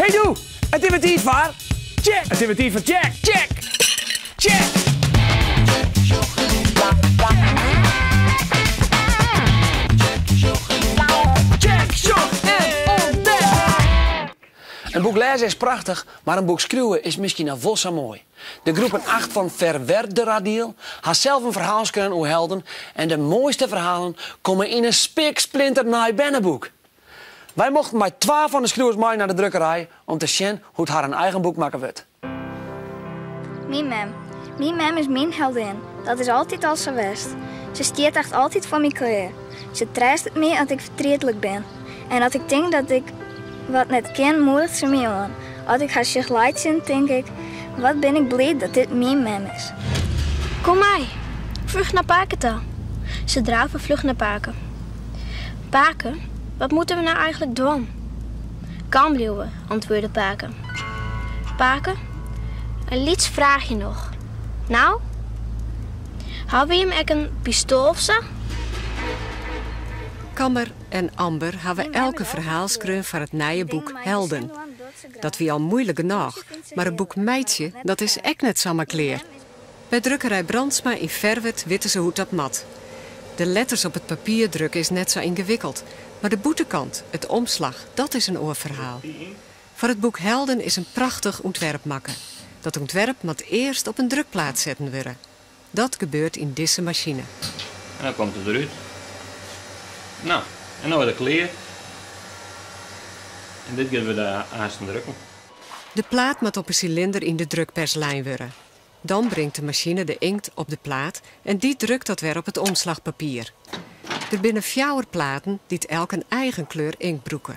Hey doe, it is wer tiid foar Check! It is wer tiid foar Check! Check! Check! Check, sjoch en ûntdek! In boek lêze is prachtich, mar in boek skriuwe is miskien noch wol sa moai. De groepen 8 fan Ferwerderadiel ha sels in ferhaal skreaun oer helden en de moaiste ferhalen komme yn in spiksplinter nij berneboek. Wy mochten mei twa fan de skriuwers mei nei de drukkerij om te sjen hoe't harren eigen boek makke wurdt. Myn mem. Myn mem is myn heldin. Dat is altyd al sa west. Se stiet echt altyd foar my klear. Se treastet my as ik fertrietlik bin. En as ik tink dat ik wat net kin, moediget se my oan. As ik har sjoch laitsjen, tink ik, wat bin ik bliid dat dit myn mem is. Kom mei, fluch nei pake ta. Se drave fluch nei pake. Pake, wat moatte we no eigentlik dwaan? Kalm bliuwe, antwurde pake. Pake, in lyts fraachje noch. No? Hawwe jim ek in pistoal of sa? Kammer en Amber hawwe elk in ferhaal skreaun foar it nije boek Helden. Dat wie al muoilik genôch, mar it boek meitsje, dat is ek net samar klear. By drukkerij Brandsma yn Ferwert witte se hoe't dat moat. De letters op it papier drukke is net sa yngewikkeld, mar de bûtenkant, it omslach, dat is in oar ferhaal. Foar it boek Helden is in prachtich ûntwerp makke. Dat ûntwerp moat earst op in drukplaat setten wurde. Dat gebeurt yn dizze masine. En dan komt it derút. No, en no is it klear. En dit gean we de aansten drukken. De plaat moat op in silinder yn de drukpers lein wurde. Dan bringt de masine de inkt op de plaat en dy drukt dat wer op it omslachpapier. Der binne fjouwer platen dy't elk in eigen kleur inkt brûke.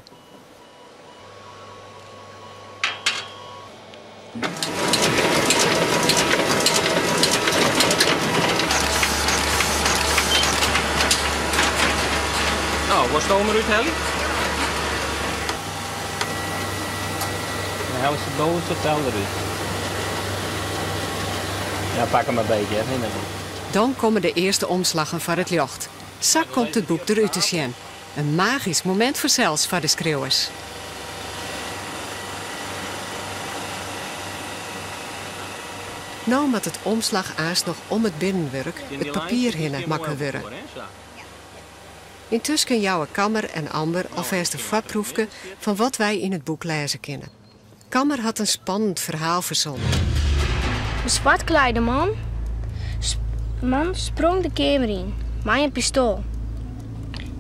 No, wolst stoom derút helje? Dan hellest it bovenste vel derút. Ja, pak him in bytsje, hè. Dan komme de earste omslaggen foar it ljocht. Sa komt it boek derút te sjen. In magysk momint fansels foar de skriuwers. No moat it omslach aanst noch om it binnenwurk, it papier hinne, makke wurde. Yntusken jouwe Kammer en Amber alfêst in foarproefke fan wat wy yn it boek lêze kinne. Kammer hat in spannend ferhaal fersonnen. De swartklaaide man man sprong de keamer yn mei in pistoal.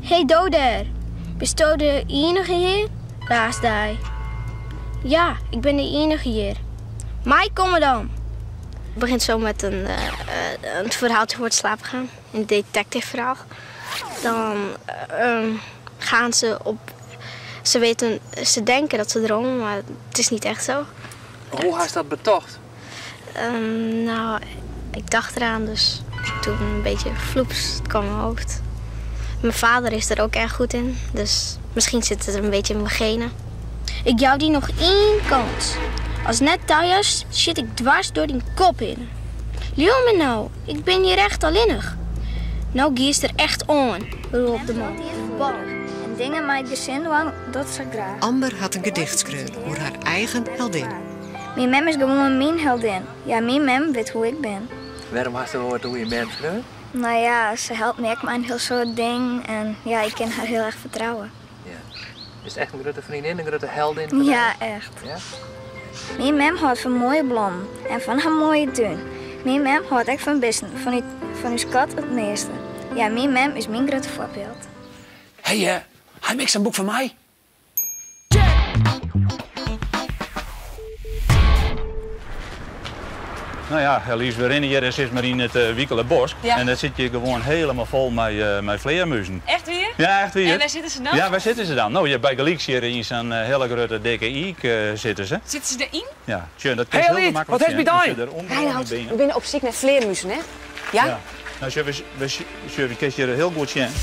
Hé do dêr, bisto de iennige hjir? raasde hy. Ja, ik bin de iennige hjir. Meikomme dan! Het begint zo met een, uh, een verhaaltje voor het slapen gaan. Een detective verhaal. Dan uh, gaan ze op. Ze weten, ze denken dat ze dromen, maar het is niet echt zo. Hoe hast dat betocht? Um, nou, ik dacht eraan, dus toen een beetje floeps, het kwam in mijn hoofd. Mijn vader is er ook erg goed in, dus misschien zit het er een beetje in mijn genen. Ik jou dy noch ien kâns. Ast net tajoust, sjit ik dwers troch dyn kop hinne. Leau my no, ik bin hjir echt allinnich. No giest der echt oan, rôp de man. En dingen mei it gesin dwaan, dat sa graach. Amber hat in gedicht skreaun oer har eigen heldin. Myn mem is gewoan myn heldin. Ja, myn mem wit hoe't ik bin. Wêrom hast do wat oer je mem skreaun? No ja, se helpt my ek mei in hiel soad dingen en ja, ik kin har hiel erch fertrouwe. Ja. Is it echt in grutte freondin, in grutte heldin foar dy? Ja, echt. Ja? Myn mem hâldt fan moaie blommen en fan har moaie tún. Myn mem hâldt ek fan bisten, fan, fan ús kat it measte. Ja, myn mem is myn grutte foarbyld. Hé, hey, ha jim ek sa'n boek foar my? No ja, Elise, we rinne hjir sis mar yn it uh, Wikelerbosk. Ja. En dat sit hjir gewoan hielendal fol mei, uh, mei flearmuzen. Echt wier? Ja, echt wier. En wêr sitte se dan? Ja, wêr sitte se dan? No, hjir bygelyks hjir yn sa'n uh, hiele grutte dikke iik sitte se. Sitte se deryn? Ja, sjoch, dat Hey kinst hiel Elite, maklik wat hast sjen. by Dan dy? sjoch, dêr ûnderoan Reinoud, de beam. we binne op syk nei flearmuzen, hè? Ja? Ja. No, sjoch, we, we, sjoch, we kinst hjir hiel goed sjen.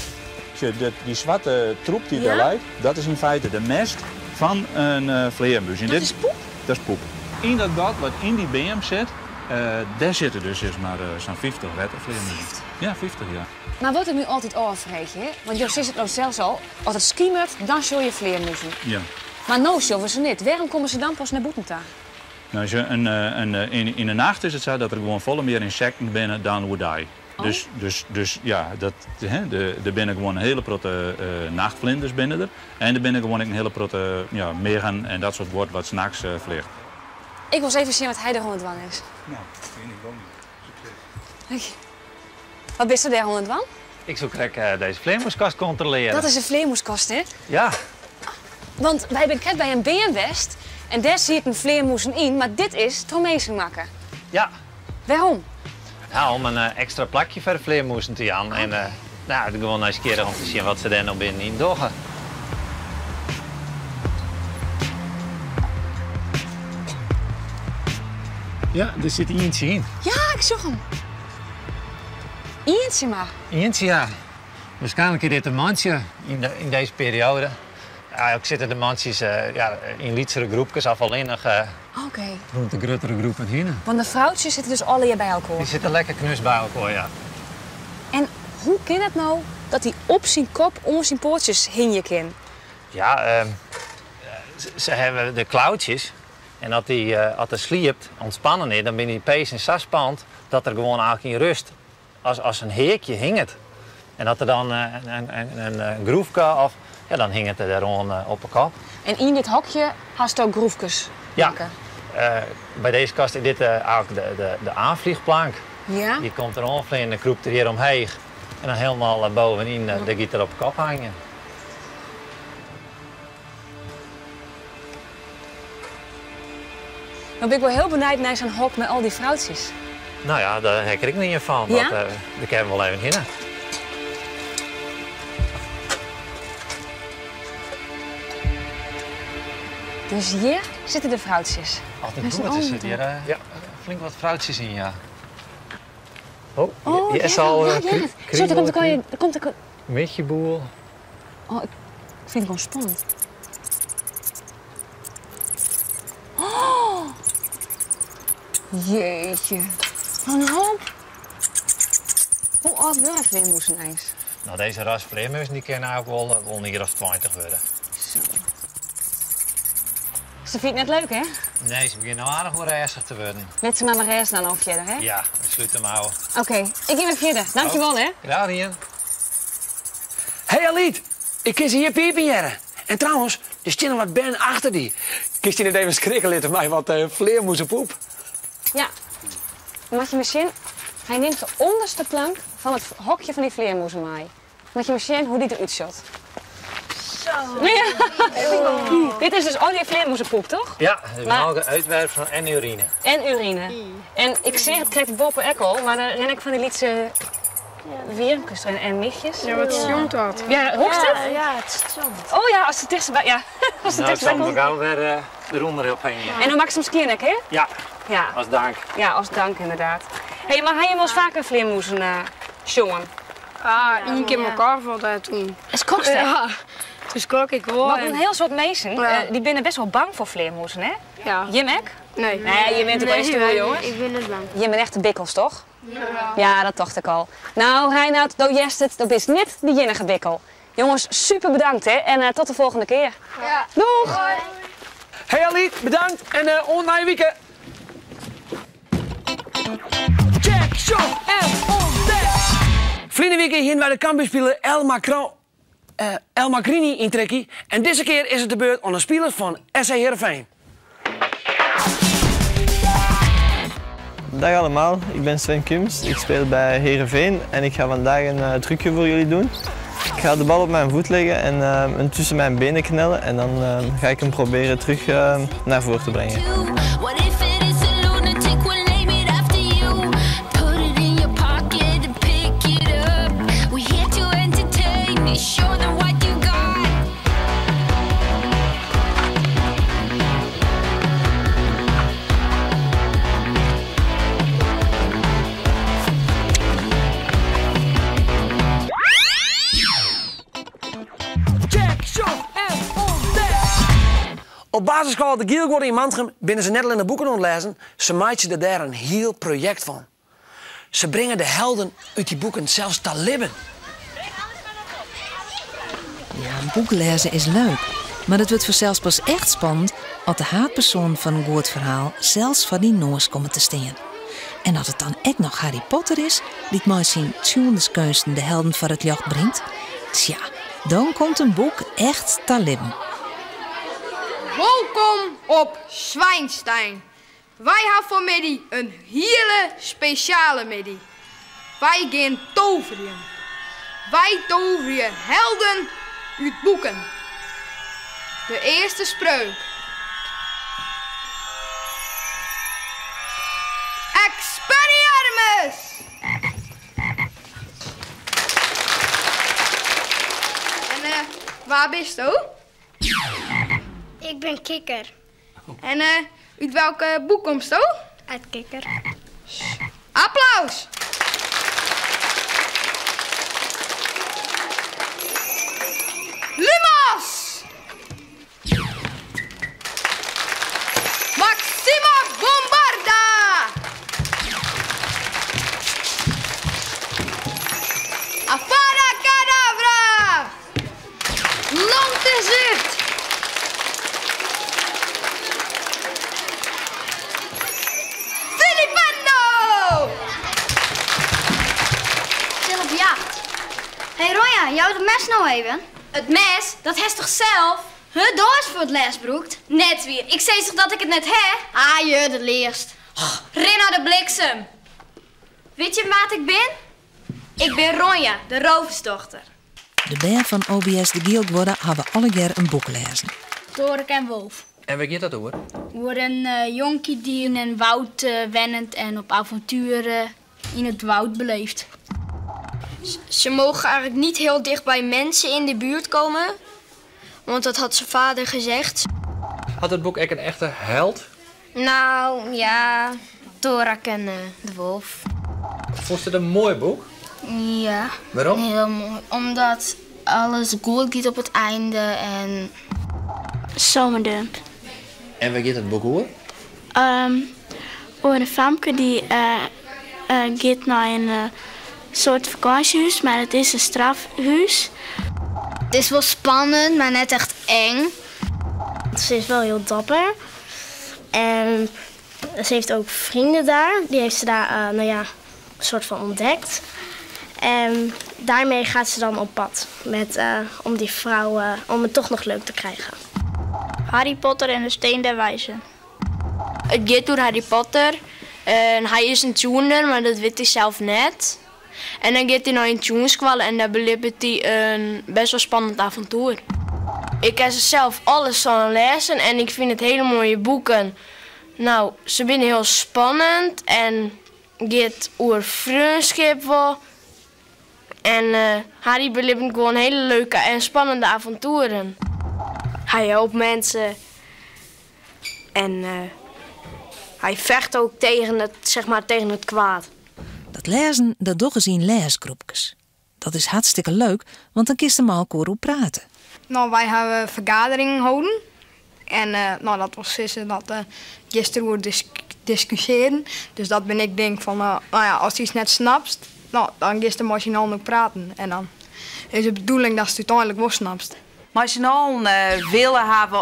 Sjoch, dat, dy swarte troep dy't dêr leit, dat is yn feite de mest fan in uh, flearmûs. En Dat dit, is poep? Dat is poep. Yn dat gat wat yn dy beam sit, uh, dêr sitte dus sis mar uh, sa'n 50 wetterflearmuzen. Ja, 50, ja. Mar wat ik my altyd ôffreegje, hè? Want jo sizze it no sels al, as it skimeret, dan sjogge je flearmuzen. Ja. Mar no sjogge we se net. Wêrom komme se dan pas nei bûten ta? No, in, in, yn, yn de nacht is it sa dat der gewoan folle mear ynsekten binne dan oerdei. Oh. Dus, dus, dus ja, dat, hè, de, der binne gewoan in hiele protte uh, nachtvlinders binne der. En der binne gewoan ek in hiele protte ja, miggen en dat soart guod wat nachts uh, fljocht. Ik wol even sjen wat hy der oan it dwaan is. Nou, fyn ik wol niet. Wat bist dêr oan it dwaan? Ik soe krekt uh, dizze flearmûskast kontrolearje. Dat is in flearmûskast, hè? Ja. Want wy binne krekt by in beam west en dêr sieten flearmûzen yn, mar dit is troch minsken makke. Ja. Wêrom? Ja, om in uh, ekstra plakje foar de flearmûzen te jaan. En uh, nou, gewoan nijsgjirrich om te sjen wat se dêr no binnenyn dogge. Ja, der sit ientsje yn. Ja, ik sjoch him. Ientsje mar. Ientsje, ja. Waarskynlik is dit in mantsje yn, de, yn dizze perioade. Ja, ek sitte de mantsjes uh, ja, yn lytsere groepkes of allinnich uh, Oké. rûn de gruttere groepen hinne. Want de froutsjes sitte dus allegear by elkoar. Dy sitte lekker knus by elkoar, ja. En hoe kin it no dat hy op syn kop oan syn poatsjes hingje kin? Ja, uh, se hawwe de klautsjes. En as dy uh, as er sliept, ûntspannen is, dan binne dy pezen sa spand dat er gewoan eigentlik yn rêst as, as in heakje hinget. En as er dan uh, in, in, in, in groefke of ja, dan hinget er dêroan uh, op 'e kop. En yn dit hokje hast ook groefkes Ja. Uh, by dizze kast is dit uh, eigentlik de, de, de oanfleachplank. Ja. Dy komt der oanfleanen, dan krûpt er hjir omheech. En dan hielendal bovenyn, uh, dêr giet er op 'e kop hingjen. No bin ik wol hiel benijd nei sa'n hok mei al dy froutsjes. No ja, dêr ha ik der ek ien fan. Ja? Dat, uh, dêr kinne we wol even hinne. Dus hjir sitte de froutsjes. Altyd goed, der sitte hjir uh, ja, flink wat froutsjes yn, ja. Oh, oh hjir is al... Ja, ja. Zo, der komt, der komt, der komt. Michjeboel. Oh, ik fyn it gewoan spannend. Oh! Jeetje. Wat in hoop. Hoe âld wurde flearmûzen eins? No, dizze ras flearmûzen dy kinne eigentlik wol, wol in jier of 20 wurde. Zo. Se fynt it net leuk, hè? Nee, se begjinne no aardich ûnrêstich te wurden. Lit se mar mar rêst dan no fierder, hè? Ja, we slute him ôf. Oké, ik gean wer fierder. Dankjewol, hè? Graach dien. Hey Alyt, ik kin se hjir pipen hearre. En trouwens, der steane wat bern achter dy. Kinst dy net even skrikke litte mei wat uh, flearmûzepoep? Ja. Moat je mar sjen, hy nimt de ûnderste plank fan it hokje fan dy flearmûzen mei. Moat je mar sjen hoe't dy derút sjocht. Zo. Ja. Dit is dus al dy flearmûzepoep, toch? Ja, dit is maar, útwerpsel en urine. En urine. En ik seach it krekt boppe ek al, mar dan rin ik fan dy lytse wjirmkes en, en michjes. Ja, wat stjonkt dat? Ja, rûkst it? Ja, ja, it stjonkt. Oh ja, as it tichtstby, ja. As it Nou, ik tichtstby sil komt. him gau wer uh, derûnder ophingje. En dan makkest him skjin ek, hè? Ja, Ja. as dank. Ja, as dank inderdaad. Hey, mar ha jim wolris faker flearmûzen uh, sjoen? Ah, ien kear mei korfbal dêr toen. En skokst, hè? Ja, toen skrok ik wol. Want in hiel soad minsken, Ja. uh, dy binne bêst wol bang foar flearmûzen, hè? Ja. Jim ek? Nee. Nee, jim binne toch Nee, wol stoer, jonges? Ik bin net bang. Jim binne echte bikkels, toch? Ja. Ja, dat tocht ik al. No, Reinoud, do hearst it, do bist net de iennige bikkel. Jonges, super bedankt, hè? En uh, tot de folgjende kear. Ja. Doeg! Hey Alyt, bedankt en uh, oant nije wike. Check, sjoch en ûntdek! Ferline wike hiene wy de Cambuurspiler El Macron, uh, El Makrini yn Trikkie. En dizze kear is it de beurt oan de spiler fan SC Heerenveen. Dag allemaal, ik ben Sven Kums. Ik speel bij Heerenveen en ik ga vandaag een trucje voor jullie doen. Ik ga de bal op mijn voet leggen en hem tussen mijn benen knellen en dan ga ik hem proberen terug naar voren te brengen. What if it is a lunatic? We'll name it after you. Put it in your pocket and pick it up. We're here to entertain. Show them what you got. Check, sjoch en ûntdek! Op basisskoalle De Gielguorde yn Mantgum binne se net allinne boeken oan it lêzen, se meitsje der dêr in hiel projekt fan. Se bringe de helden út dy boeken sels ta libben. Ja, in boek lêze is leuk. Mar it wurdt fansels pas echt spannend as de haadpersoanen fan in goed ferhaal sels foar dyn noas komme te stean. En as it dan ek noch Harry Potter is dy't mei syn tsjoenderskeunsten de helden foar it ljocht bringt, tsja, dan komt in boek echt ta libben. Wolkom op Zwijnstein. Wy ha fanmiddei in hiele spesjale middei. Wy gean toverjen. Wy toverje helden út boeken. De earste spreuk. Expelliarmus! En wa bisto? Ik bin Kikker. En út welk boek komsto? Uit Kikker. Applaus! Lumos! Maxima Bombarda! Avada Kedavra! Lanterzucht! Flipendo! Sil op jacht. Hey Ronja, jou it mes no even. It mes? Dat hast toch sels? Huh, do hast foar it lêst brûkt? Net wier. Ik sis toch dat ik it net ha? Ah, je, dat leachst. Rin nei de bliksem. Wit je wa't ik bin? Ik bin Ronja, de roversdochter. De bern fan OBS De Gielguorde hawwe allegear in boek lêzen. Torik en Wolf. En wêr giet dat oer? Oer in jonkje dy't yn in woud wennet en op avontueren yn it woud beleeft. Ze mogen eigenlijk niet heel dicht bij mensen in de buurt komen, want dat had zijn vader gezegd. Hat it boek ek in echte held? Nou ja, Torak en de wolf. Fûnst it in moai boek? Ja. Wêrom? Hiel moai. Omdat alles goed giet op it einde en. Zomerdump. En wêr giet it boek oer? Oer in famke dy't giet nei in soart fakânsjehûs, mar it is in strafhûs. It is wol spannend, mar net echt eng. Ze is wel heel dapper. En ze heeft ook vrienden daar. Die heeft ze daar, nou ja, een soort van ontdekt. En daarmee gaat ze dan op pad met, om die vrouw, om het toch nog leuk te krijgen. Harry Potter en de Steen der Wijzen. It giet oer Harry Potter. En hy is in tsjoender, mar dat wit hy sels net. En dan giet hy nei in tsjoenskoalle en dêr belibbet hy in best wol spannend avontoer. Ik ha se sels alle sân lêzen en ik fyn it hiele moaie boeken. Nou, se binne hiel spannend en giet oer freonskip wol. En Harry belibbet gewoan hiele leuke en spannende avontoeren. Hy helpt mensen en hy vecht ook tegen het, zeg maar, tegen het kwaad. Dat lêzen, dat dogge se yn lêsgroepkes. Dat is hartstikke leuk, want dan kinst der mei elkoar oer prate. No, wy hawwe fergaderingen holden. En no, dat wol sizze dat giest deroer diskusjearjen. Dus dat bin ik ding fan, no ja, ast yts net snapst, no, dan giest der mei syn allen oer praten. En dan is de bedoeling datst it úteinlik wol snapst. Mei syn allen wille hawwe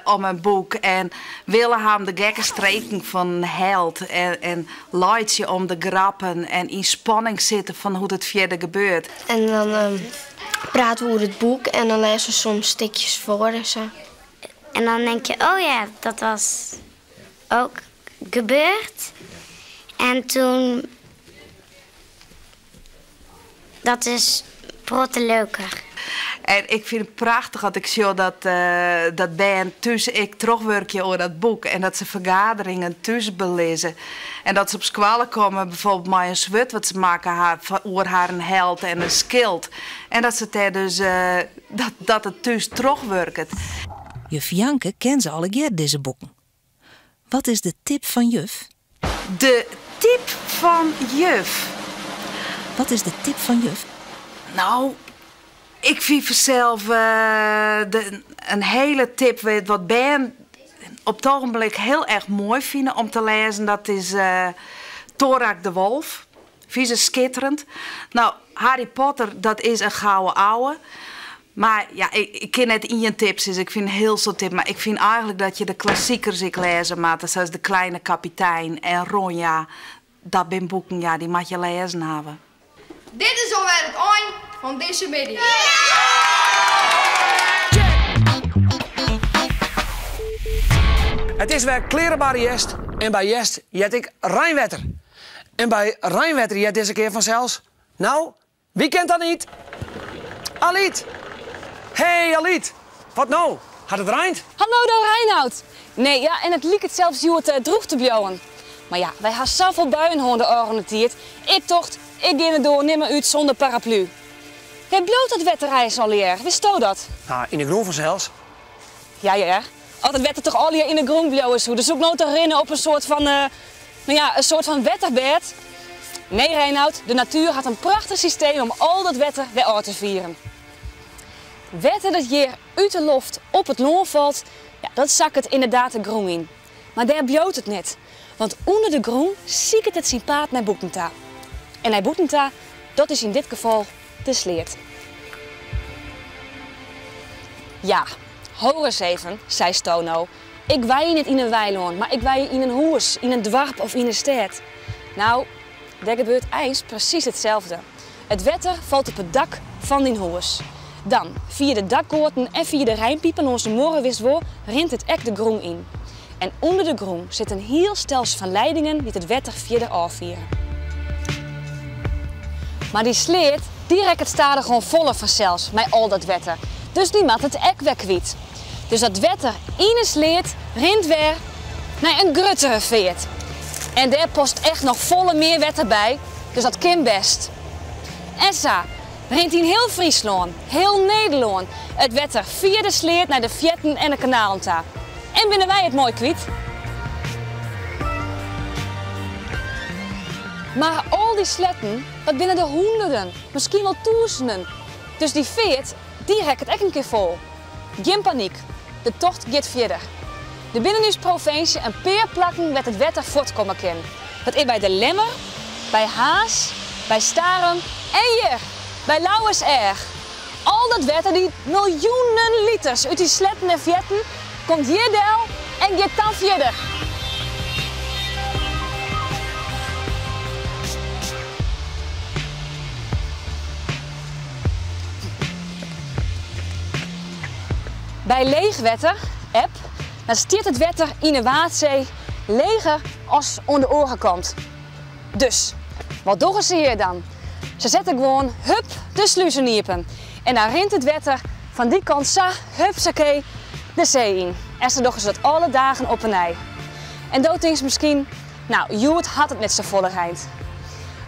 om in boek en wille ha om de gekke streken fan in held en laitsje om de grappen en yn spanning sitte fan hoe't it fierder gebeurt. En dan prate we oer it boek en dan lêze we soms stikjes foar en sa. En dan denk je, oh ja, dat was ook gebeurd. En toen, dat is protte leuker. En ik fyn it prachtich as ik sjoch dat, dat bern thús ek trochwurkje oer dat boek en dat se fergaderingen thús belizze. En dat se op skoalle komme bijvoorbeeld mei in swurd wat se makke ha oer harren held en in skild. En dat se dêr dus, dat, dat it thús trochwurket. Juf Janke ken se allegear dizze boeken. Wat is de tip fan juf? De tip fan juf? Wat is de tip fan juf? No, ik fyn fansels de, in hiele tip wat bern op it ogenblik hiel erch moai fine om te lêzen, dat is Torak de Wolf. Fine se skitterend. No, Harry Potter, dat is in gouden ouwe. Mar ja, ik, ik kin net ien tip sizze, ik fyn in hiel soad tip, mar ik fyn eigenlik dat je de klassikers ek lêze moatte, sa as De Kleine Kapitein en Ronja. Dat binne boeken, ja, dy moatte je lêzen hawwe. Dit is alwer it ein fan dizze middei. It is wer klearebare hjerst en by hjerst heart ek reinwetter. En by reinwetter heart dizze kear fansels, no, wie kent dat niet? Alyt! Hey Alyt! Wat no? Hat it reind? Hallo do Reinout! Nee, ja, en it liket sels hjoed drûch te bliuwen. Mar ja, wy ha safolle buien hân de ôfrûne tiid. Ik tocht, ik gean de doar nimmer út sûnder paraplu. Wêr bliuwt dat wetter eins allegear, witsto dat? Nou, yn de grûn fansels. Ja hear, as it wetter toch allegear yn de grûn bliuwe soe, dan soe ik no toch rinne op in soart fan, no ja, in soart fan wetterbêd. Nee Reinout, de natuer hat in prachtich systeem om al dat wetter wer ôf te fieren. Wetter dat hjir út de loft op it lân falt, ja, dat sakket ynderdaad de grûn yn. Mar dêr bliuwt it net, want ûnder de grûn siket it syn paad nei bûten ta. En nei bûten ta, dat is yn dit gefal de sleat. Ja, ho ris even, seisto no, ik wenje net yn in weilân, mar ik wenje yn in hûs, yn in doarp of yn in stêd. No, dêr gebeurt eins presys itselde. It wetter falt op it dak fan dyn hûs. Dan, fia de dakgoaten en fia de reinpipen lâns de muorre witst wol, rint it ek de grûn yn. En ûnder de grûn sit in hiel stelsel fan leidingen dy't it wetter fierder ôffiere. Mar dy sleat, dy rekket stadichoan foller fansels mei al dat wetter, dus dy moat it ek wer kwyt. Dus dat wetter yn 'e sleat rint wer nei in gruttere feart. En dêr past echt noch folle mear wetter by, dus dat kin bêst. En sa rint yn hiel Fryslân, hiel Nederlân, it wetter fia de sleat nei de fearten en de kanalen ta. En binne wy it moai kwyt. Mar al dy sleatten, dat binne der hûnderten, miskien wol tûzenen. Dus dy feart, dy rekket ek in kear fol. Gjin panyk, de tocht giet fierder. Der binne yn ús provinsje in pear plakken wêr't it wetter fuortkomme kin. Dat is by De Lemmer, by Harns, by Starum en hjir, by Lauwerseach. Al dat wetter, dy miljoenen liters út dy sleatten en fearten, komt hjir del en giet dan fierder. By leech wetter, eb, dan stiet it wetter yn 'e Waadsee leger as oan de oare kant. Dus, wat dogge se hjir dan? Se sette gewoan hup de sluzen iepen en dan rint it wetter fan dy kant sa hupsakee de see yn. En sa dogge se dat alle dagen op 'e nij. En do tinkst miskien, no, hjoed hat it net safolle reind.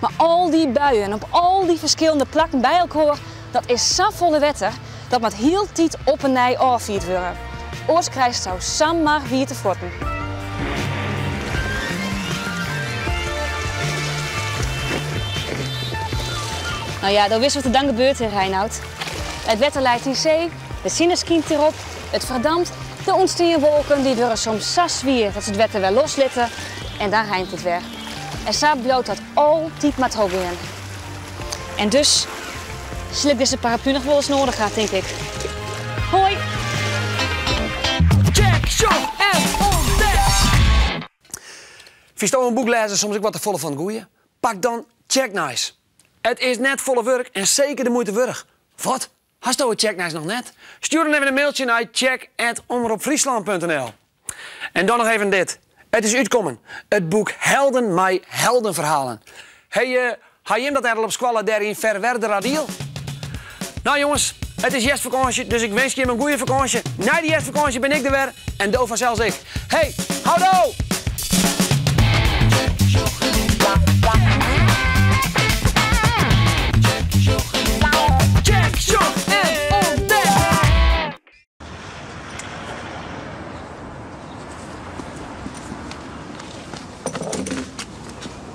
Mar al dy buien op al dy ferskillende plakken by elkoar, dat is safolle wetter, dat moat hieltyd op 'e nij ôffierd wurde. Oars krijsto samar wiete fuotten. No ja, do witst wat der dan gebeurt, hè Reinout. It wetter leit yn see, de sinne skynt derop, it ferdampt, der ûntstean wolken, dy wurde soms sa swier dat se it wetter wer loslitte en dan reint it wer. En sa bliuwt dat altyd mar trochgean. En dus sil ik dizze paraplu noch wolris noadich ha, tink ik. Hoi! Check, sjoch en ûntdek! Fynsto in boek lêzen soms ek wat te folle fan it goeie? Pak dan Tsjeknijs. It is net folle wurk en seker de muoite wurdich. Wat? Hasto it Tsjeknijs noch net? Stjoer dan even in mailtsje nei tsjek@omropfryslan.nl. En dan noch even dit. It is útkommen, it boek Helden mei heldenferhalen. Hey, uh, ha jim dat al op skoalle dêr yn Ferwerderadiel? Nou jonges, it is hjerstfakânsje, dus ik winskje jim in goede fakânsje. Nei de hjerstfakânsje bin ik der wer en do fansels ek. Hey, houdoe! Check, sjoch en ûntdek!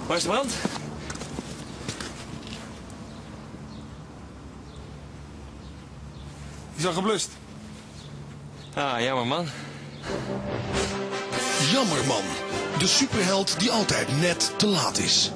Waar is de brand? Die is al geblust. Ah, jammer man. Jammerman, de superheld die altijd net te laat is.